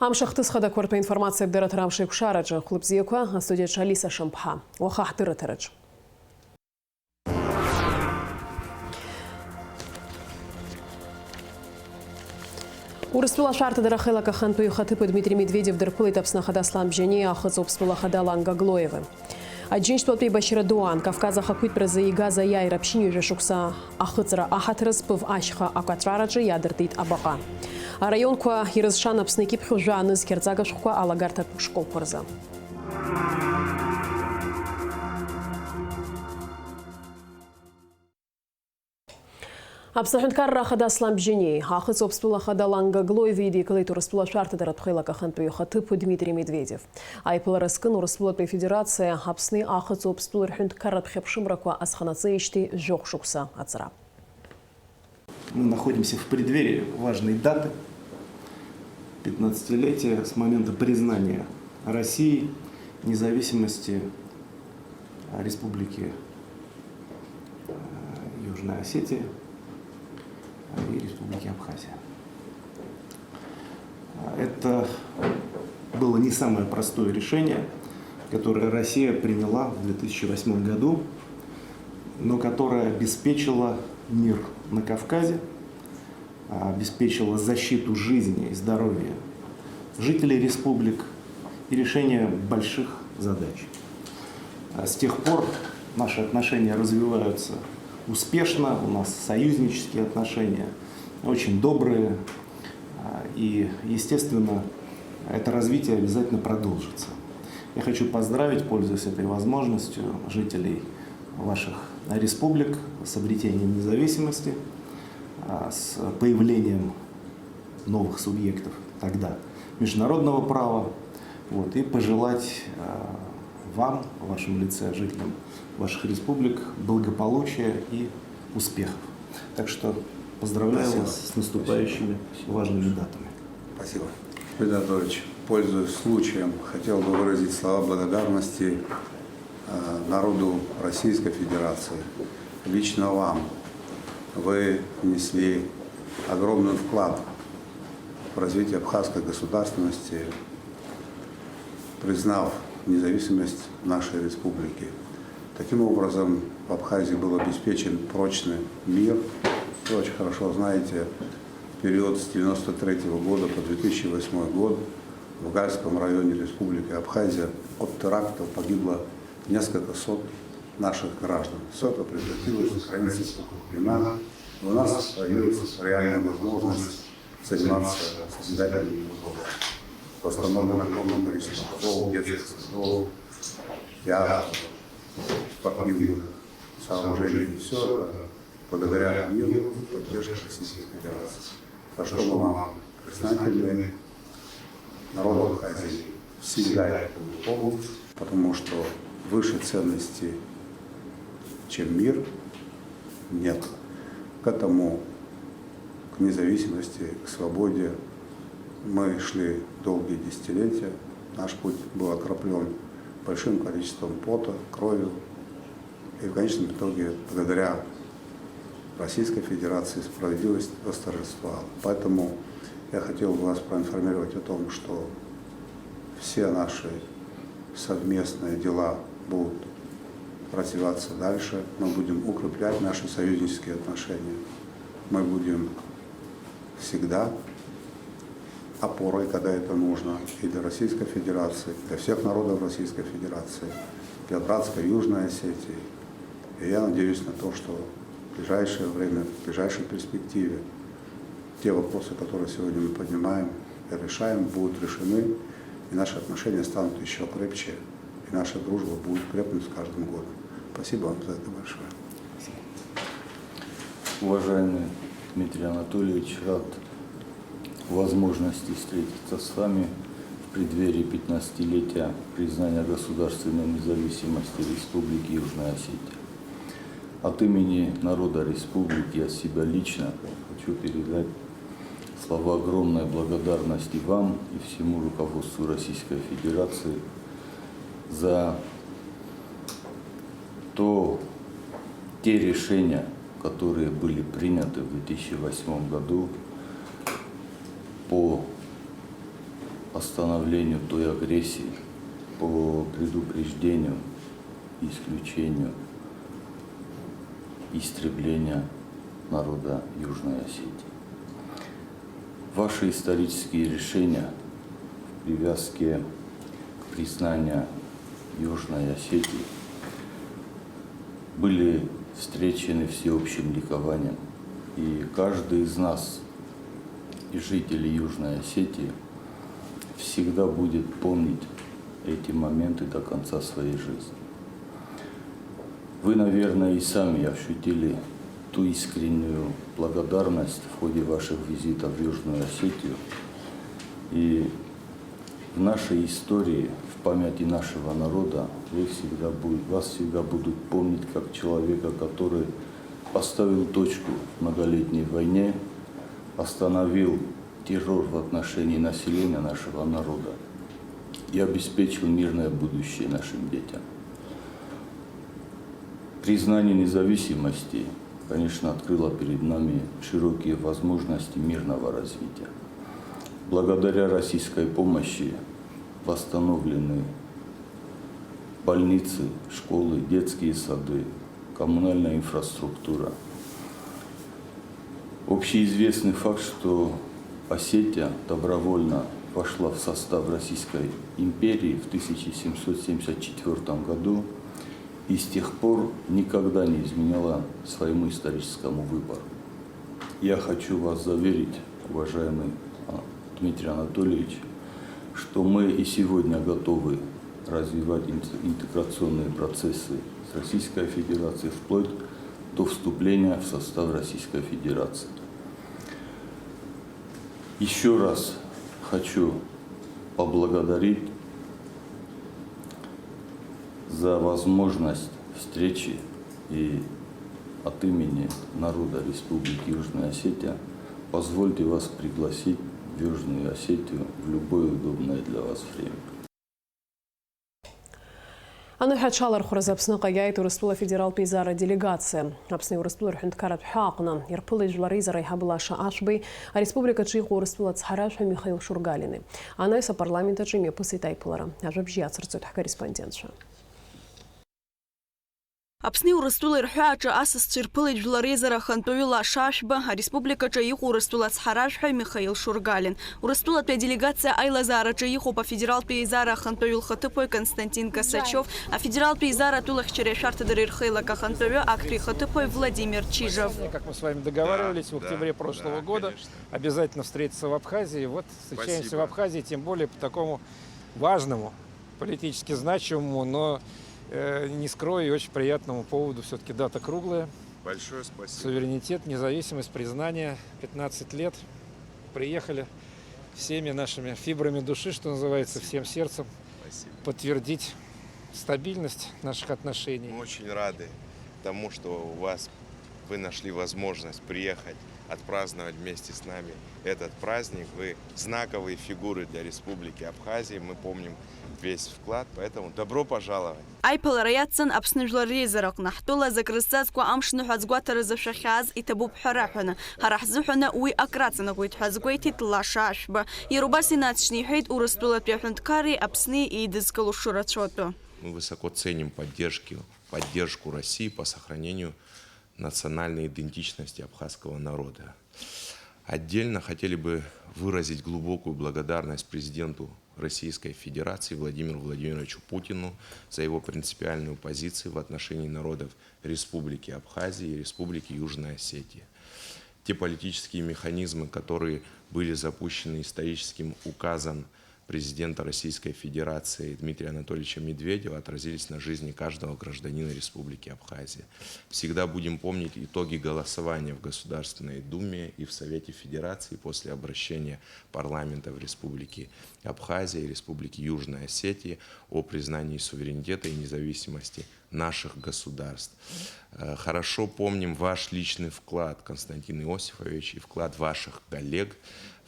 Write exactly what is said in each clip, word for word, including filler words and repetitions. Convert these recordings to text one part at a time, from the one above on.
Амш ахҭыс хадақәа ртәы информациак дырраҭара амш еиқәшараҿы. Хәлыбзиақәа, астудиаҿы Алиса Шамԥҳа. Уаха ҳдырраҭараҿ. Урыстәыла ашәарҭадара ахеилак ахантәаҩы ихаҭыԥуаҩ Дмитрий Медведев дырԥылеит Аԥсны Ахада Аслан Бжьаниа, Аахыҵ Уаԥстәыла Ахада Ланга Глоеви. Аџьынџьтәылатә еибашьра ду аан, Кавказ ахақәиҭтәразы игаз аиааира ԥшьынҩажәа шықәса ахыҵра аҳаҭыр азы Пыв ашьха акәаҵәараҿы иадыртит абаҟа. Араионқәа ирызшан Аԥсны икьыԥхьу жәа анызқьарҵага шәҟәқәа алагарҭатә школқәа рзы. Аԥсны аҳәынҭқарра ахада Аслан Бжьаниеи, Аахыҵ Уаԥстәыла ахада Ланга Глоеви идикылеит Урыстәыла ашәарҭадара ахеилак ахантәаҩы ихаҭыԥуаҩ Дмитрий Медведев. Аиԥылара зкын Урыстәылатәи Афедерациа Аԥсни Аахыҵ Уаԥстәылеи рҳәынҭқарратә хьыԥшымрақәа азханаҵеижьҭеи жәохә шықәса аҵра. Мы находимся в преддверии важной даты, пятнадцатилетия с момента признания России независимости Республики, э, Южная Осетия, э, и Республики Абхазия. Это было не самое простое решение, которое Россия приняла в две тысячи восьмом году, но которое обеспечило мир на Кавказе, а, обеспечило защиту жизни и здоровья жителей республик и решение больших задач. А с тех пор наши отношения развиваются успешно, у нас союзнические отношения очень добрые, а, и, естественно, это развитие обязательно продолжится. Я хочу поздравить, пользуясь этой возможностью, жителей ваших республик с обретением независимости, а, с появлением новых субъектов тогда международного права, вот, и пожелать, а, вам, в вашем лице, жителям ваших республик благополучия и успехов. Так что поздравляю вас с наступающими важными датами. Спасибо. Дмитрий Анатольевич, пользуясь случаем, хотел бы выразить слова благодарности э, народу Российской Федерации, лично вам. Вы внесли огромный вклад в развитие абхазской государственности, признав независимость нашей республики. Таким образом, в Абхазии был обеспечен прочный мир. Вы очень хорошо знаете, в период с девяносто третьего года по две тысячи восьмой год в Гальском районе Республики Абхазия от терактов погибло несколько сот наших граждан. Всё это прекратилось, сохранились спокойные времена, и у нас появилась реальная возможность заниматься созидательной работой. Восстановлена огромное количество школ, детских садов, театров, спортивных сооружений. Всё это благодаря миру и поддержке Российской Федерации. За что мы вам признательны. Народ Абхазии всегда это будет помнить, потому что выше ценности, чем мир, нет. К этому, к независимости, к свободе мы шли долгие десятилетия. Наш путь был окроплён большим количеством пота, крови. И в конечном итоге, благодаря Российской Федерации, справедливость восторжествовала. Поэтому я хотел бы вас проинформировать о том, что все наши совместные дела будут развиваться дальше. Мы будем укреплять наши союзнические отношения. Мы будем всегда опорой, когда это нужно, и для Российской Федерации, для всех народов Российской Федерации, для братской Южной Осетии. И я надеюсь на то, что в ближайшее время, в ближайшей перспективе те вопросы, которые сегодня мы поднимаем и решаем, будут решены, и наши отношения станут ещё крепче, и наша дружба будет крепнуть с каждым годом. Спасибо вам за это большое. Уважаемый Дмитрий Анатольевич, рад возможности встретиться с вами в преддверии пятнадцатилетия признания государственной независимости Республики Южная Осетия. От имени народа республики, от себя лично хочу передать слова огромной благодарности вам и всему руководству Российской Федерации за то, те решения, которые были приняты в две тысячи восьмом году по остановлению той агрессии, по предупреждению, исключению, истребления народа Южной Осетии. Ваши исторические решения в привязке к признанию Южной Осетии были встречены всеобщим ликованием. И каждый из нас, и жителей Южной Осетии, всегда будет помнить эти моменты до конца своей жизни. Вы, наверное, и сами ощутили ту искреннюю благодарность в ходе ваших визитов в Южную Осетию. И в нашей истории, в памяти нашего народа, вы всегда бу-, вас всегда будут помнить как человека, который поставил точку в многолетней войне, остановил террор в отношении населения нашего народа и обеспечил мирное будущее нашим детям. Признание независимости, конечно, открыло перед нами широкие возможности мирного развития. Благодаря российской помощи восстановлены больницы, школы, детские сады, коммунальная инфраструктура. Общеизвестный факт, что Осетия добровольно вошла в состав Российской империи в тысяча семьсот семьдесят четвёртом году и с тех пор никогда не изменяла своему историческому выбору. Я хочу вас заверить, уважаемый, а, Дмитрий Анатольевич, что мы и сегодня готовы развивать инт-, интеграционные процессы с Российской Федерацией вплоть до вступления в состав Российской Федерации. Еще раз хочу поблагодарить за возможность встречи и от имени народа Республики Южная Осетия позвольте вас пригласить в Южную Осетию в любое удобное для вас время. Аныҳәа аҽалархәразы Аԥсныҟа иааит Урыстәыла Афедералтә Еизара аделегациа. Аԥсни Урыстәылеи рҳәынҭқарратә ҳәаа аҟны ирԥылеит Жәлар Реизара аиҳабы Лаша Ашәбеи, ареспубликаҿы иҟоу Урыстәыла ацҳаражәҳәаҩ Михаил Шургалини. Анаҩс апарламент аҿы имҩаԥысит аиԥылара. Ажәабжь иацырҵоит ҳкорреспондентцәа. Аԥсни Урыстәылеи рҳәааҿы асасцәа ирԥылеит Жәлар Реизара ахантәаҩы Лаша Ашәба, ареспубликаҿы иҟоу Урыстәыла ацҳаражәҳәаҩ Михаил Шургалин. Урыстәылатәи аделегациа аилазаараҿы иҟоуп афедералтәи еизара ахантәаҩы лхаҭыԥуаҩ Константин Косачев, афедералтәи еизара атәылахьчареи ашәарҭадареи рхеилак ахантәаҩы, актәи ихаҭыԥуаҩ Владимир Чижов. Как мы с вами договаривались в октябре прошлого года, обязательно встретиться в Абхазии. Вот встречаемся в Абхазии, тем более по такому важному, политически значимому, но, э, не скрою, и очень приятному поводу. Всё-таки дата круглая. Большое спасибо. Суверенитет, независимость, признание. Пятнадцать лет. Приехали всеми нашими фибрами души, что называется, всем сердцем подтвердить стабильность наших отношений. Мы очень рады тому, что у вас, вы нашли возможность приехать, отпраздновать вместе с нами этот праздник. Вы знаковые фигуры для Республики Абхазии. Мы помним весь вклад, поэтому добро пожаловать. Аиԥылара иацҵан Аԥсны Жәлар Реизараҟны ҳтәыла зак рызҵазкуа амш ныҳәа азгәаҭаразы шәахьааз иҭабуп ҳәа раҳәаны. Ҳара ҳзыҳәаны уи акраҵанакуеит ҳәа азгәеиҭеит Лаша Ашәба. Иара убас инаҵшьны иҳәеит Урыстәылатәи аҳәынҭқарреи Аԥсни еидызкыло шырацәоу атәы. Мы высоко ценим поддержки, поддержку России по сохранению национальной идентичности абхазского народа. Отдельно хотели бы выразить глубокую благодарность президенту Российской Федерации Владимиру Владимировичу Путину за его принципиальную позицию в отношении народов Республики Абхазия и Республики Южная Осетия. Те политические механизмы, которые были запущены историческим указом президента Российской Федерации Дмитрия Анатольевича Медведева, отразились на жизни каждого гражданина Республики Абхазия. Всегда будем помнить итоги голосования в Государственной Думе и в Совете Федерации после обращения парламентов Республики Абхазия и Республики Южная Осетия о признании суверенитета и независимости наших государств. Э, хорошо помним ваш личный вклад, Константин Иосифович, и вклад ваших коллег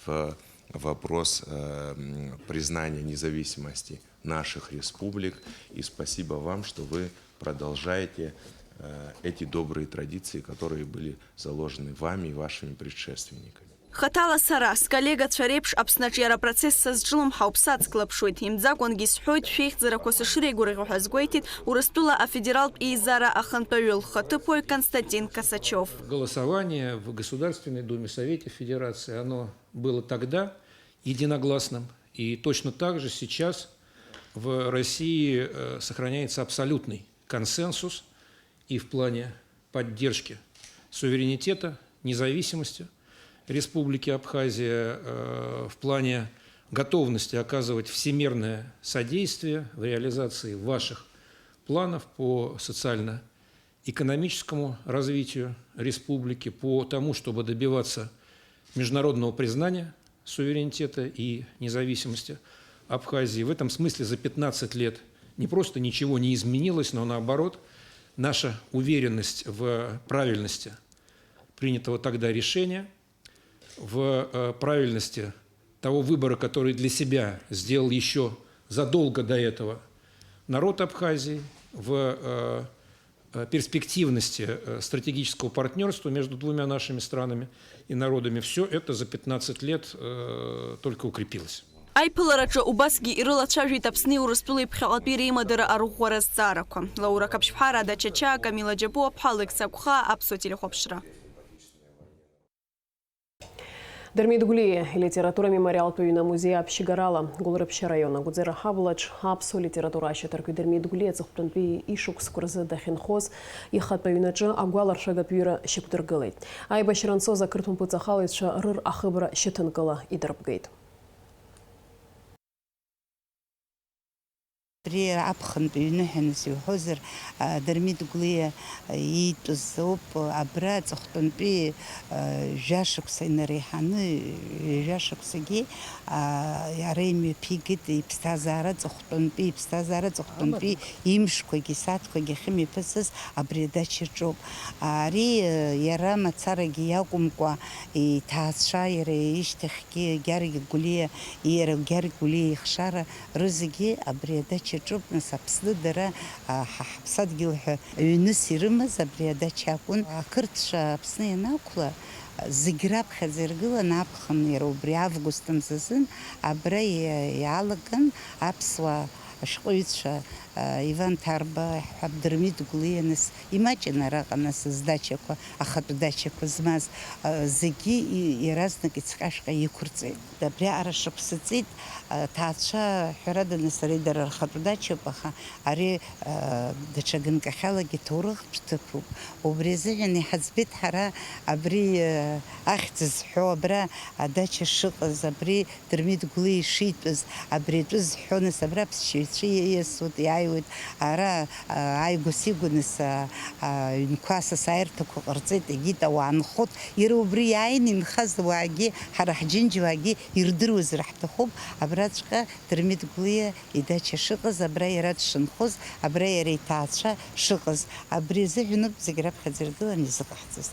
в вопрос, э, м, признания независимости наших республик. И спасибо вам, что вы продолжаете, э, эти добрые традиции, которые были заложены вами и вашими предшественниками. Хаҭала сара, сколлегацәа реиԥш Аԥсны аҿиара апроцесс сазҿлымҳауп, сацклаԥшуеит. Имӡакәангьы исҳәоит, шәеихьӡарақәа сышреигәырӷьо ҳәа сгәеиҭеит Урыстәыла афедералтә еизара ахантәаҩы лхаҭыԥуаҩ Константин Косачев. Голосование в Государственной Думе, Совете Федерации, оно было тогда единогласным, и точно так же сейчас в России, э, сохраняется абсолютный консенсус и в плане поддержки суверенитета, независимости Республики Абхазия, э, в плане готовности оказывать всемерное содействие в реализации ваших планов по социально-экономическому развитию республики, по тому, чтобы добиваться международного признания суверенитета и независимости Абхазии. В этом смысле за пятнадцать лет не просто ничего не изменилось, но наоборот, наша уверенность в правильности принятого тогда решения, в, э, правильности того выбора, который для себя сделал ещё задолго до этого народ Абхазии, в, э, э, перспективности, э, стратегического партнёрства между двумя нашими странами и народами. Всё это за пятнадцать лет, э, только укрепилось. Аиԥылараҿы убасгьы ирылацәажәеит Аԥсни Урыстәылеи ԥхьаҟатәи реимадара арӷәӷәара азҵаарақәа. Лаура Қаԥшьԥҳа, Рада Чача, Камила Џьапуа-ԥҳа, Алықьса Гәхаа, Аԥсуа телехәаԥшра. Дырмит Гәлиа илитература мемориалтә ҩны амузеи аԥшьгарала Гәылрыԥшь араион Агәӡера аҳаблаҿ аԥсуа литература ашьаҭаркҩы Дырмит Гәлиа аҵыхәтәантәи ишықәсқәа рзы дахьынхоз ихатә аҩнаҿы агәаларшәагатә ҩыра шьақәдыргылеит. Аибашьра анцоз ақырҭуа мпыҵахалаҩцәа рыр ахыбра шьаҭанкыла идырбгеит. Абри аԥхынтә ҩны ҳәа нас иуҳәозар, а, Дырмит Гәлиа, а, иитәыз ауп. Абра аҵыхәтәантәи, а, жәашықәса инареиҳаны, ҩажәа шықәсагьы, а, ара имҩаԥигеит иԥсҭазаара аҵыхәтәантәи, иԥсҭазаара аҵыхәтәантәи имшқәагьы, сааҭқәагьы ахьымҩаԥысыз абри адачаҿоуп. Ари, а, иара мацарагьы иакәымкәа, иҭаацәа, иара ишьҭахь Гьаргь Гәлиа, иара Гьаргь Гәлиа ихшара рызегьы абри адача аҿоуп, нас Аԥсны дара, а, ҳа ҳаԥсадгьыл ҳәа ҩныс ирымаз абри адача акәын. Ақырҭцәа Аԥсны ианақәла, зегь раԥхьаӡа иргыланы аԥхын, иара убри август мзазын абра иа-, иалаган аԥсуаа ашәҟәыҩҩцәа, а, Иван Ҭарба, ҳәа Дырмит Гәлиа, нас имаҷын араҟа, нас здачақәа, ахатә дачақәа змаз, а, зегьы и-, иаразнак ицҟьашәҟьа иқәырҵеит. Абриаҟара шықәса ҵит, а, ҭаацәа, ҳәарада, нас ари дара рхатә дачоуп, аха ари, а, даҽа ганкахьалагьы ҭоурыхтә ҭыԥуп. Убри азыҳәан иҳаӡбеит ҳара абри, а, ахьӡ зҳәо, абра адача шыҟаз, абри Дырмит Гәлиа ишитәыз, абри атәы зҳәо, нас абра аԥсшьаҩцәа ииасуеит, иааиуеит, ара, а, ааигәа-сигәа, нас, а, а, ҩнқәа асасааирҭақәа ҟарҵеит, егьит, ауаа нхоит. Иара убри иааины инхаз ауаагьы, ҳара ҳџьынџьуаагьы ирдыруазар ҳҭахуп, абраҵәҟьа Дырмит Гәлиа идача шыҟаз, абра иара дшынхоз, абра иара иҭаацәа шыҟаз, абри азыҳәаноуп зегь раԥхьаӡа иргыланы изыҟаҳҵаз.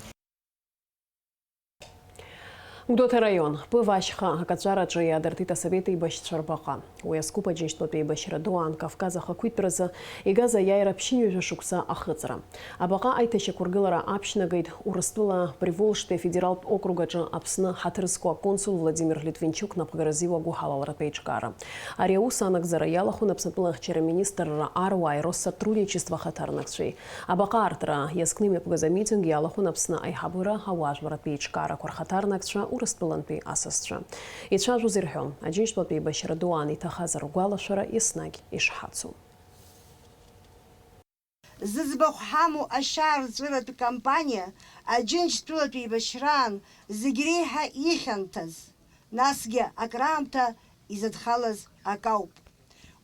Гәдоуҭа араион, Пыв ашьха акаҵәараҿы иаадыртит асовет еибашьцәа рбаҟа. Уи азкуп Аџьынџьтәылатәи еибашьра ду аан Кавказ ахақәиҭтәразы игаз аиааира ԥшьынҩажәа шықәса ахыҵра. Абаҟа аиҭашьақәыргылара аԥшьнагеит Урыстәыла Приволжтәи афедералтә округ аҿы Аԥсны ҳаҭыр зқәу аконсул Владимир Литвинчук напхгаразы иуа гәыҳалалратә еиҿкаара. Ари аус анагӡара иалахәын Аԥснытәыла ахьчара министрра аруааи Россотрудничество ахаҭарнакцәеи. Абаҟа аартра иазкны имҩаԥгаз амитинг иалахәын Аԥсны аиҳабыра ауаажәларратә еиҿкаарақәа рхаҭарнакцәа Урыстәылантәи асасцәа. Ицәажәоз ирҳәон, Аџьынџьтәылатәи еибашьра ду аан иҭахаз ргәалашәара еснагь ишҳацу. Зыӡбахә ҳамоу ашьаарҵәыратә кампаниа Аџьынџьтәылатәи еибашьраан зегь реиҳа ихьанҭаз, насгьы акраамҭа изыдхалаз акауп.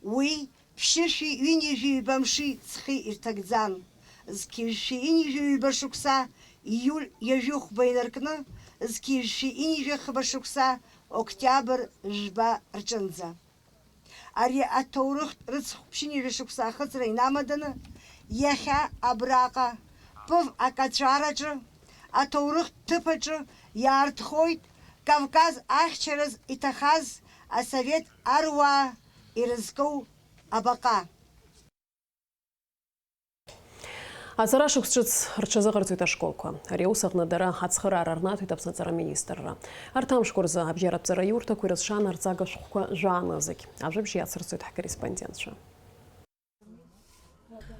Уи ԥшьышәи ҩынҩажәи ҩба мши ҵхи ирҭагӡан. Зқьи жәшәи ҩынҩажәи ҩба шықәса ииуль ҩажәи хәба инаркны, зқьи жәшәи ҩынҩажәи хәба шықәса октиабр жәба рҿынӡа. Ари аҭоурыхтә рыцхә ԥшьынҩажәа шықәса ахыҵра инамаданы, иахьа абраҟа, Пыв акаҵәараҿы, аҭоурыхтә ҭыԥ аҿы иаартхоит Кавказ ахьчараз иҭахаз асовет аруаа ирызкоу абаҟа. Аҵара шықәс ҿыц рҽазыҟарҵоит ашколқәа. Ари аус аҟны дара ацхыраара рнаҭоит Аԥсны аҵара аминистрра. Арҭ амшқәа рзы абжьаратә ҵараиурҭақәа ирызшан арҵага шәҟәқәа жәаа нызқь. Ажәабжь иацырҵоит ҳкорреспондентцәа.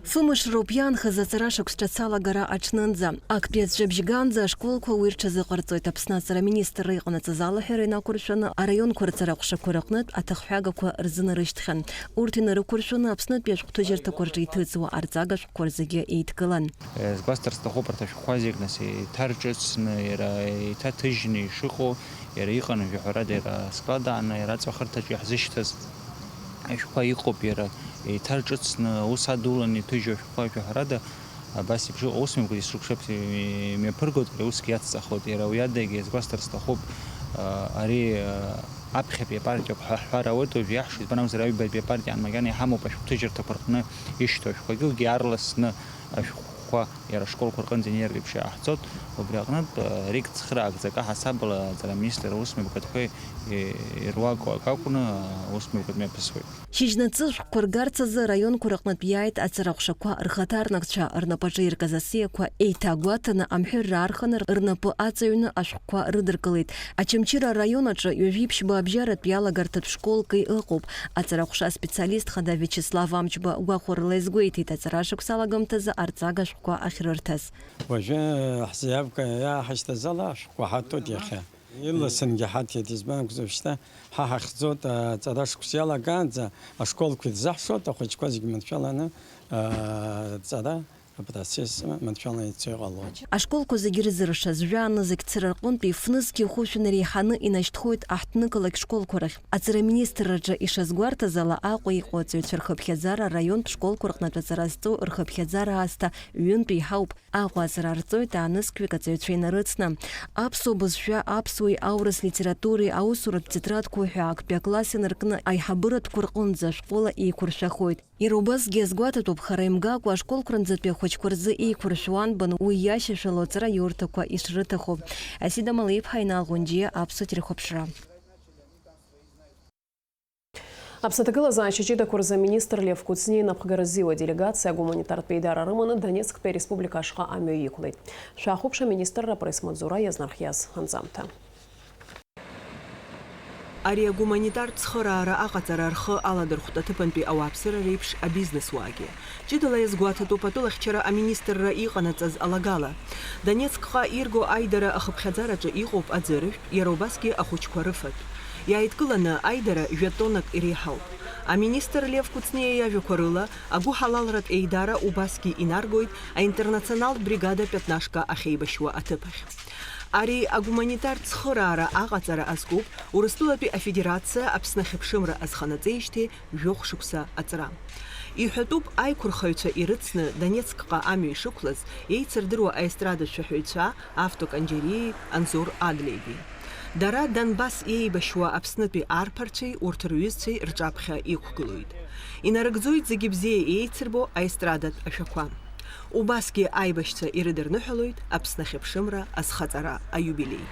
Фымш роуп иаанхаз аҵара шықәс ҿыц алагара аҽнынӡа. Актәи аҵәҵәабжьы ганӡа ашколқәа уи рҽазыҟарҵоит. Аԥсны аҵара аминистрра иҟанаҵаз алаҳәара инақәыршәаны араионқәа рҵара ҟәшақәа рыҟнытә аҭахҳәагақәа рзынарышьҭхьан. Урҭ инарықәыршәаны Аԥснытәи ашәҟәҭыжьырҭақәа рҿы иҭыҵуа арҵага шәҟәқәа рзегьы еидкылан. Згәасҭар сҭахуп, арҭ ашәҟәқәа зегь, нас, еиҭарҿыцны, иара еиҭаҭыжьны ишыҟоу, иара иҟан, жәаҳәарада, иара склад ааны, иара аҵәахырҭаҿы иаҳзышьҭыз ашәҟәқәа иҟоуп, иара еиҭарҿыцны аус адулан иҭыжьу ашәҟәқәа, жәаҳәарада, абас еиԥш иҟоу аусмҩаԥгатә ишрықәшәап имҩаԥыргоит, ари аусгьы иацҵахоит. Иара уи адагьы, згәасҭар сҭахуп, ари аԥхьатәи апартиоуп ҳәа ҳҳәар ауеит, уажә иаҳшо, избан акәзар, аҩбатәи апартиа макьана иҳамоуп ашәҟәҭыжьырҭақәа рҟны ишьҭоу ашәҟәқәагьы, уигьы аарласны ашәҟәқәа иара ашколқәа рҟынӡа инеиртә еиԥш иааҳҵоит. Убри аҟнытә, рик цхыраагӡак аҳасабала аҵара аминистр аусмҩаԥгатәқәа ируаку акы акәны аусмҩаԥгатә мҩаԥысуеит. Шьыжьнаҵы шәҟәқәа ргарц азы араионқәа рыҟнытә иааит аҵара ҟәшақәа рхаҭарнакцәа, рнапаҿы иркыз асиақәа еиҭагәаҭаны, амҳәырра аарханы, рнапы аҵаҩны ашәҟәқәа рыдыркылеит. Очамчыра араион аҿы ҩажәи ԥшьба абжьаратә иалагарҭатә школки ыҟоуп. Аҵара ҟәша специалист хада Виачеслав Амҷба гәахәарыла иазгәеиҭеит, аҵара шықәс алагамҭазы арҵага ашәҟәқәа ахьрырҭаз. Уажәы ҳзиабка иааҳашьҭаз ала ашәҟәқәа ҳаҭоит иахьа. Ирласынгьы ҳаҭеит, избан акәзар, шьҭа ҳа ҳахьӡоит, аҵара шықәс иалагаанӡа ашколқәа ирзаҳшоит, ахәыҷқәа зегьы маншәаланы, аҵара апроцесс маншәаланы ицо иҟалоит. Ашколқәа зегьы ирзыршаз, жәаа нызқь цыра рҟынтәи фнызқьи хәышә инареиҳаны инашьҭхоит аҳҭнықалақь школқәа рахь. Аҵара аминистрраҿы ишазгәарҭаз ала, Аҟәа иҟоу аҵаҩцәа рхыԥхьаӡара араионтә школқәа рҟнытә аҵара зҵоу рхыԥхьаӡара аасҭа ҩынтә еиҳауп. Аҟәа аҵара арҵоит аанызқьҩык аҵаҩцәа инарыцны. Аԥсуа бызшәа, аԥсуеи аурыс литературеи аусуратә тетрадқәа ҳәа актәи акласс инаркны аиҳабыратәқәа рҟынӡа ашәҟәыла еиқәыршәахоит. Иара убасгьы иазгәаҭатәуп, хара имгакәа ашколқәа рынӡатәи ахәыҷқәа рзы еиқәыршәуан бан уи иашьашәала аҵара иурҭақәа ишрыҭаху. Асида Малеиԥҳа, Инал Ӷәынџьиа, Аԥсуа телехәаԥшра. Аԥсны аҭагылазаашьа ҷыдақәа рзы аминистр Лев Кәыҵниа инапхгара ззиуа аделегациа агуманитартә еидара рыманы Донецктәи ареспублика ашҟа амҩа иқәлеит. Шәахәаԥш аминистрра апресс-маҵзура иазнархиаз анҵамҭа. Ари агуманитартә цхыраара аҟаҵара рхы аладырхәт аҭыԥантәи ауааԥсыра реиԥш абизнесуаагьы. Ҷыдала иазгәаҭатәуп атәылахьчара аминистрра иҟанаҵаз алагала. Донецкҟа ирго аидара ахыԥхьаӡараҿы иҟоуп аӡыржәтә, иара убасгьы ахәыҷқәа рыфатә. Иааидкыланы аидара жәа-тоннак иреиҳауп. Аминистр Лев Кәыҵниа иажәақәа рыла, агәыҳалалратә еидара убасгьы инаргоит аинтернационалтә бригада Пиатнашка ахьеибашьуа аҭыԥ ахь. Ари агуманитартә цхыраара аҟаҵара азкуп Урыстәылатәи Афедерациа Аԥсны ахьыԥшымра азханаҵеижьҭеи жәохә шықәса аҵра. Иҳәатәуп аиқәырхаҩцәа ирыцны Донецкҟа амҩа ишықәлаз еицырдыруа аестрадатә шәаҳәаҩцәа Автоканџьариеи Анзор Адлеигьы. Дара Донбасс иеибашьуа Аԥснытәи арԥарцәеи урҭ рҩызцәеи рҿаԥхьа иқәгылоит. Инарыгӡоит зегьы бзиа еицырбо аестрадатә ашәақәа. Убасгьы аибашьцәа ирыдырныҳәалоит Аԥсны ахьыԥшымра азхаҵара аиубилеи.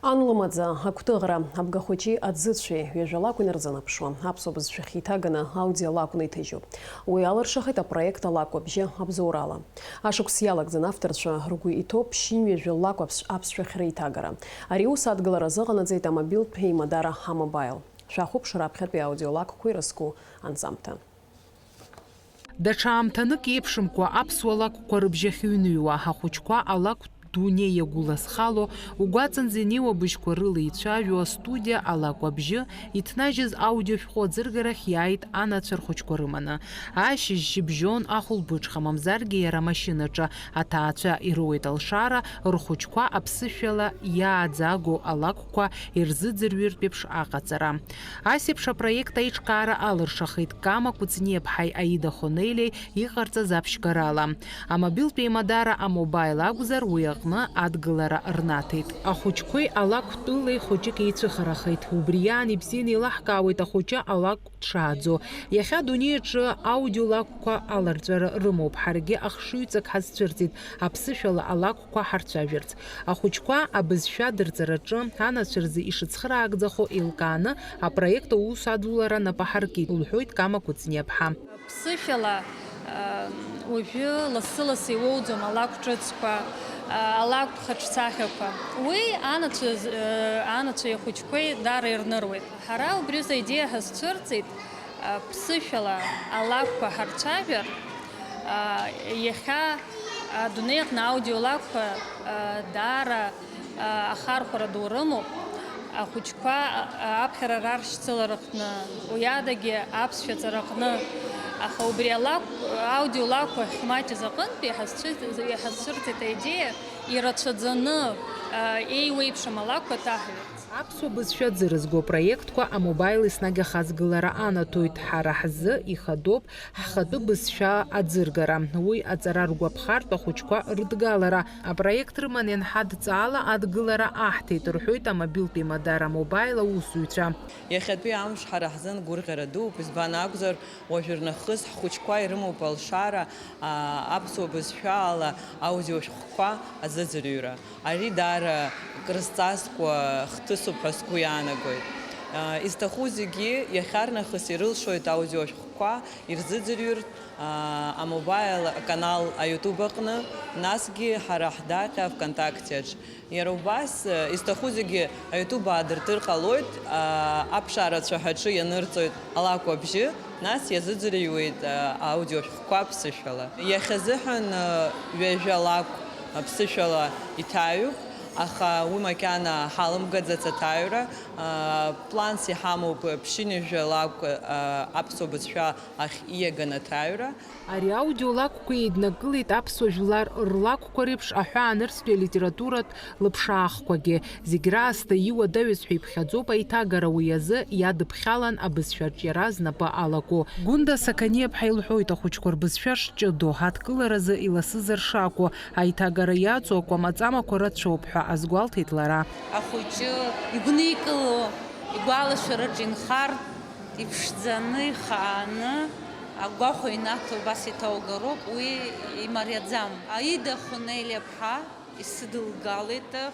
Ан лымаӡа, агәҭыӷра, абгахәыҷи аӡыцәеи ҩажәа лакә инарзынаԥшуа, аԥсуа бызшәахь иҭаганы аудио лакәны иҭыжьуп. Уи алыршахеит апроект Алакә абжьы абзоурала. Ашықәс иалагӡан авторцәа ргәы иҭоуп ԥшьынҩажәа лакә аԥс-, аԥсшәахь реиҭагара. Ари аус адгылара азыҟанаҵеит амобилтә еимадара А-Мобаил. Шәахәаԥш раԥхьатәи аудиолакәқәа ирызку анҵамҭа. Даҽа аамҭанык еиԥшымкәа аԥсуа лакәқәа рыбжьахь иҩныҩуа ҳахәыҷқәа алакәтә дунеи иагәылазхало, угәаҵанӡа инеиуа быжьқәа рыла ицәажәо астудиа Алакә абжьы иҭнажьыз аудиошәҟәы аӡыргарахь иааит анацәа рхәыҷқәа рыманы. Ашьыжь шьыбжьон ахәылбыҽха, мамзаргьы иара амашьынаҿы аҭаацәа ироуеит алшара, рхәыҷқәа аԥсышәала иааӡаго алакәқәа ирзыӡырҩыртә еиԥш аҟаҵара. Ас еиԥш апроект аиҿкаара алыршахеит Кама Кәыҵниаԥҳаи Аида Хонелиеи иҟарҵаз аԥшьгарала. Амобилтә еимадара А-Мобаил акәзар, уи аҟны адгылара рнаҭеит. Ахәыҷқәеи алакәтәылеи хәыҷык еицәыхарахеит. Убри иаан ибзианы еилаҳкаауеит ахәыҷы алакә дшааӡо. Иахьа адунеи аҿы аудиолакәқәа аларҵәара рымоуп. Ҳаргьы ахшыҩҵак ҳазцәырҵит, аԥсышәала алакәқәа ҳарцәажәарц. Ахәыҷқәа абызшәа дырҵараҿы анацәа рзы ишыцхраагӡахо еилкааны апроект аус адулара нап аҳаркит, лҳәоит Кама Кәыҵниаԥҳа. Ԥсышәала, а, уажәы лассы-лассы иуоуӡом алакә ҿыцқәа, а, алакә хаҿсахьақәа. Уи анацәа з-, а, анацәеи ахәыҷқәеи даара ирныруеит. Ҳара убри азы аидеиа ҳазцәырҵит, а, ԥсышәала алакәқәа ҳарцәажәар, а, иахьа адунеи аҟны аудиолакәқәа, а, даара ахархәара ду рымоуп, ахәыҷқәа аԥхьара раршьцылара аҟны, уи адагьы аԥсшәа аҵара аҟны, аха убри алакә, аудиолакәқәа ахьмаҷыз аҟынтәи иҳазцәырҵ-, иҳазцәырҵит аидеиа ирацәаӡаны, еиуеиԥшым алакәқәа ҭаҳҩырц. Аԥсуа бызшәа аӡы рызго апроектқәа амобаил еснагь ахаҵгылара анаҭоит, ҳара ҳзы ихадоуп ҳхатәы бызшәа аӡыргара, уи аҵара ргәаԥхартә ахәыҷқәа рыдгалара апроект рыман ианҳадҵаала адгылара аҳҭеит, рҳәоит амобилтә еимадара Мобаил аусзуҩцәа. Иахьатәи амш ҳара ҳзын гәырӷьара дууп, избан акәзар, уажәы рнахыс ҳхәыҷқәа ирымоуп алшара, аа, аԥсуа бызшәа ала аудиошәҟәқәа азыӡырҩра. Ари даара крызҵазкуа хҭысуп ҳәа сгәы иаанагоит. Изҭаху зегьы иахьарнахыс ирылшоит аудиошәҟәқәа ирзыӡырҩыртә, амобаил аканал аиутуб аҟны, насгьы ҳара ҳдаҟьа ВКонтактеаҿ. Иара убас, изҭаху зегьы аиутуб аадыртыр ҟалоит, аԥшаара цәаҳәаҿы ианырҵоит алакә абжьы. Нас иазыӡырҩуеит, а, аудиошәҟәқәа аԥсышәала. Иахьазыҳәан, а, ҩажәа лакә аԥсышәала иҭаҩуп, аха уи макьана ҳалымгаӡац аҭаҩра. А, планс иҳамоуп ԥшьынҩажәа лакә, а, аԥсуа бызшәа ахь ииаган аҭаҩра. Ари аудиолакәқәа еиднакылеит аԥсуа жәлар рлакәқәа реиԥш аҳәаанырцәтәи алитературатә лыԥшаахқәагьы. Зегь раасҭа иуадаҩыз ҳәа иԥхьаӡоуп аиҭагара, уи азы иадыԥхьалан абызшәаҿиара знапы алаку. Гәында Сақаниаԥҳа илҳәоит ахәыҷқәа рбызшәа шҷыдоу, ҳадкыларазы иласызар шакәу, аиҭагара иаҵоу акәамаҵамақәа рацәоуп ҳәа азгәалҭеит лара. Ахәыҷы игәникыло, игәалашәараҿы инхар, иԥшӡаны, ихааны, агәахәа инаҭо убас иҭаугароуп, уи имариаӡам. Аида Хәнелиаԥҳа исыдылгалеит, э,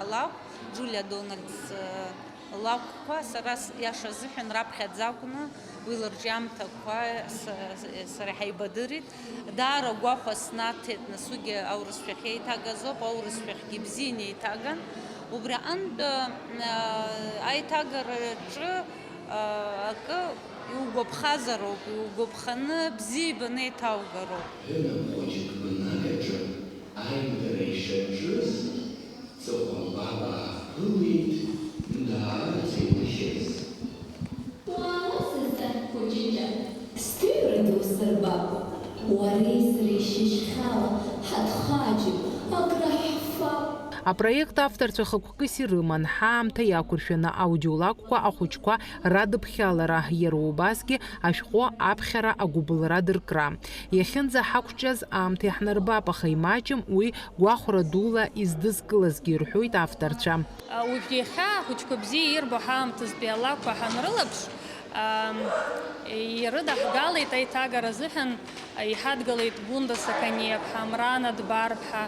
алакә, Џулиа Дональдс, э, лакәқәа, сара с-, иаша азыҳәан раԥхьаӡа акәны уи лырҿиамҭақәа с-, с-, сара ҳаибадырит. Даара агәахәа снаҭеит, нас уигьы аурысшәахь еиҭагаз ауп, аурысшәахьгьы ибзианы еиҭаган. Убри аҟынтә, э, аиҭагараҿы, э, акы иугәаԥхазароуп, иугәаԥханы бзиа ибаны еиҭаугароуп. Ҳәынаԥ хәыҷык бнагь аҿы аимдара ишаҿыз, Ҵыхәанбаба ааԥылеит, даарыцеиҭәахьаз. Уаауазеи, сан хәыҷыҷа? Сҭыҩра ду сырбап. Уареи сареи шьыжьхьала ҳаҭхаџьып, агра ҳфап. Апроект авторцәа хықәкыс ирыман, ҳаамҭа иақәыршәаны аудиолакәқәа ахәыҷқәа радыԥхьалара, иара убасгьы ашәҟәы аԥхьара агәыбылра дыркра. Иахьынӡаҳақәҿиаз аамҭа иаҳнарбап, аха имаҷым уи гәахәара дула издызкылазгьы, рҳәоит авторцәа. Уажә иахьа ахәыҷқәа бзиа ирбо ҳаамҭазтәи алакәқәа ҳанрылаԥш, ам, ирыдаҳгалеит аиҭагара азыҳәан, иҳадгылеит Гәында Сақаниаԥҳа, Амрана Дбарԥҳа,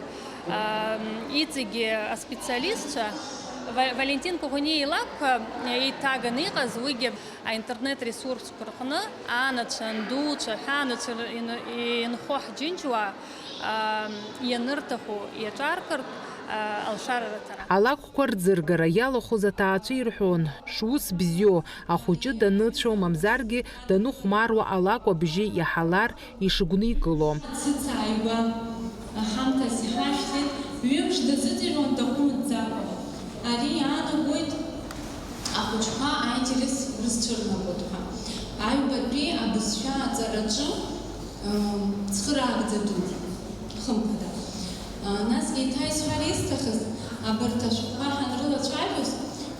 ам, иҵегьы аспециалистцәа. Ва-, Валентин Коӷониа илакәқәа еиҭаганы иҟаз, уигьы аинтернет ресурсқәа рҟны анацәа, андуцәа, аҳәаанацәа ин-, инхо ҳџьынџьуаа, ам, ианырҭаху иаҿаркыртә, а, алшара рыҭара. Алакәқәа рӡыргара иалахәыз аҭаацәа ирҳәон, шус бзиоу, ахәыҷы даныцәоу, мамзаргьы даныхәмаруа алакә абжьы иаҳалар ишыгәникыло. Сыцааигәа ҳамҭас иҳашәҭеит, ҩымш дазыӡырҩуан дахәымӡӡакәа. Ари иаанагоит ахәыҷқәа аинтерес рызцәырнагоит ҳәа. Аҩбатәи абызшәа аҵараҿы, м, цхыраагӡа дуп, хымԥада. А, насгьы еиҭа исҳәар исҭахыз, абарҭ ашәҟәқәа ҳанрылацәажәоз,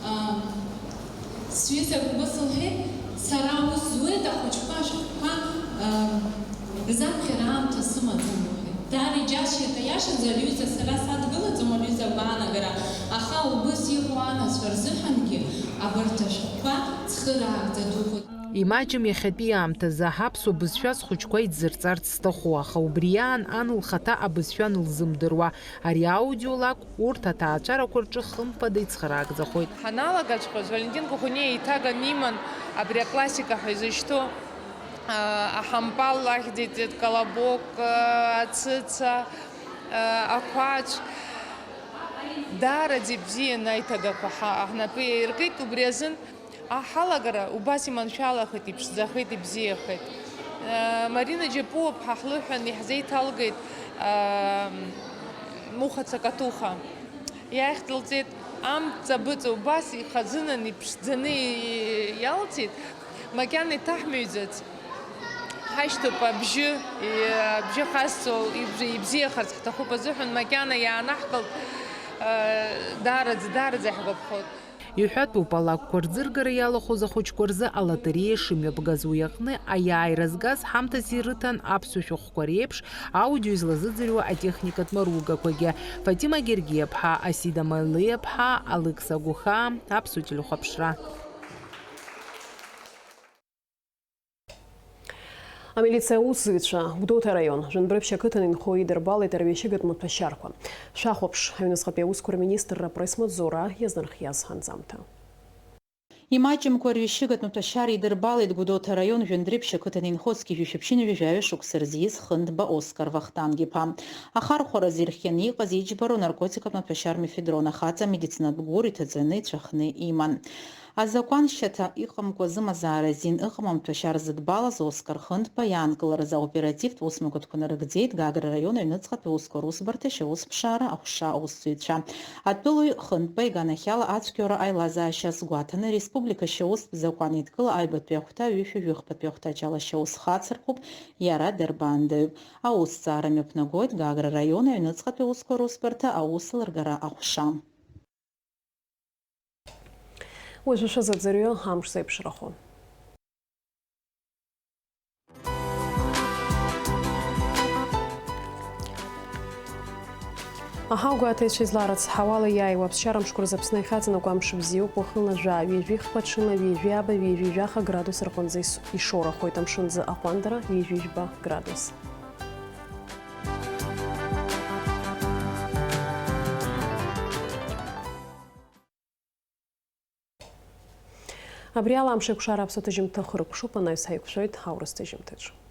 а, сҩызак убас лҳәеит, сара аус зуеит, ахәыҷқәа ашәҟәқәа, а, рзаԥхьара аамҭа сымаӡам, лҳәеит. Даара иџьасшьеит, аиашазы, аҩыза сара садгылаӡом, аҩыза агәаанагара, аха убыс иҟоу анацәа рзыҳәангьы абарҭ ашәҟәқәа цхыраагӡа духоит. Имаҷым иахьатәи аамҭазы аԥсуа бызшәа схәыҷқәа идзырҵарц сҭаху, аха убри аан ан лхаҭа абызшәа анылзымдыруа, ари аудиолакә урҭ аҭаацәарақәа рҿы хымԥада ицхыраагӡахоит. Ҳаналагаҵәҟьоз, Валентин Кухуниа еиҭаганы иман абри аклассика ҳәа изышьҭоу, а, аҳампал ахьӡиҵеит, колобок, а, ацыца, а, ақәацә. Даараӡа ибзиан аиҭагақәа ҳа-, ҳнапы иаиркит, убри азын Аҳалагара убас иманшәалахеит, иԥшӡахеит, ибзиахеит. Марина Џьапуаԥҳа ҳлыҳәан иаҳзеиҭалгеит, аа, Муха Цакатуха. Иахьӡылҵеит, амҵабыҵа убас ихазынан, иԥшӡаны иалҵит, макьана иҭаҳмыҩӡац. Ҳашьҭоуп абжьы, абжьы хазҵо, ибжьы, ибзиахарц ҳҭахуп азыҳәан, макьана иаанаҳкылт, даараӡа, даараӡа иаҳгәаԥхоит. Иҳәатәуп, алакәқәа рӡыргара иалахәыз ахәыҷқәа рзы алотереиа шымҩаԥгаз, уи аҟны аиааира згаз ҳамҭас ирыҭан аԥсуа шәҟәқәа реиԥш аудио излазыӡырҩуа атехникатә маругақәагьы. Фатима Гергиаԥҳа, Асида Малиаԥҳа, Алықьса Гәыхаа, Аԥсуа телехәаԥшра. Амилициа аусзуҩцәа, Гәдоуҭа араион Жәындәрыԥшь ақыҭан инхо идырбалеит арҩашьыгатә маҭәашьарқәа. Шәахәаԥш, аҩныҵҟатәи аусқәа рминистрра апресс-маҵзура иазнархиаз анҵамҭа. Имаҷымкәа арҩашьыгатә маҭәашьар идырбалеит Гәдоуҭа араион Жәындәрыԥшь ақыҭан инхо зқьи жәшәи ԥшьынҩажәи жәаҩа шықәса рзы ииз Хындба Оскар Вахтангиԥа. Ахархәаразы ирхианы иҟаз иџьбароу наркотикатә маҭәашьар мефедрон ахаҵа медицинатә гәыр иҭаҵаны ицәахны иман. Азакәан шьаҭа иҟамкәа зымазаара азин ыҟам амаҭәашьар зыдбалаз Оскар Хындба иаанкыларазы аоперативтә усмҩаԥгатәқәа нарыгӡеит Гагра араион аҩныҵҟатәи аусқәа русбарҭа ашьаусԥшаара аҟәша аусзуҩцәа. Атәылаҩ Хындба иганахьала ацәгьоура аилазаашьа азгәаҭаны, ареспублика ашьаустә закәан еидкыла аҩбатәи ахәҭа ҩышәи жәохәбатәи ахәҭаҷ ала ашьаус хацыркуп, иара дарбандоуп. Аусҭҵаара мҩаԥнагоит Гагра араион аҩныҵҟатәи аусқәа русбарҭа аусеилыргара аҟәша. Уажәы шәазыӡырҩы амш зеиԥшрахо. Аҳауа гәаҭеицәа изларыцҳауала, иааиуа аԥсшьара мшқәа рзы Аԥсны иахьаҵанакуа амш бзиоуп, уахынла жәаа, ҩажәи хԥа, ҽынла ҩажәи ааба, ҩажәи жәаха градус рҟынӡа ис-, ишоурахоит, амшын аӡы аҟәандара, ҩажәи жәба градус. Абри ала Амшеикәшара аԥсуа ҭыжьымҭа хыркәшоуп, анаҩс ҳаиқәшәоит аурыс ҭыжьымҭаҿы.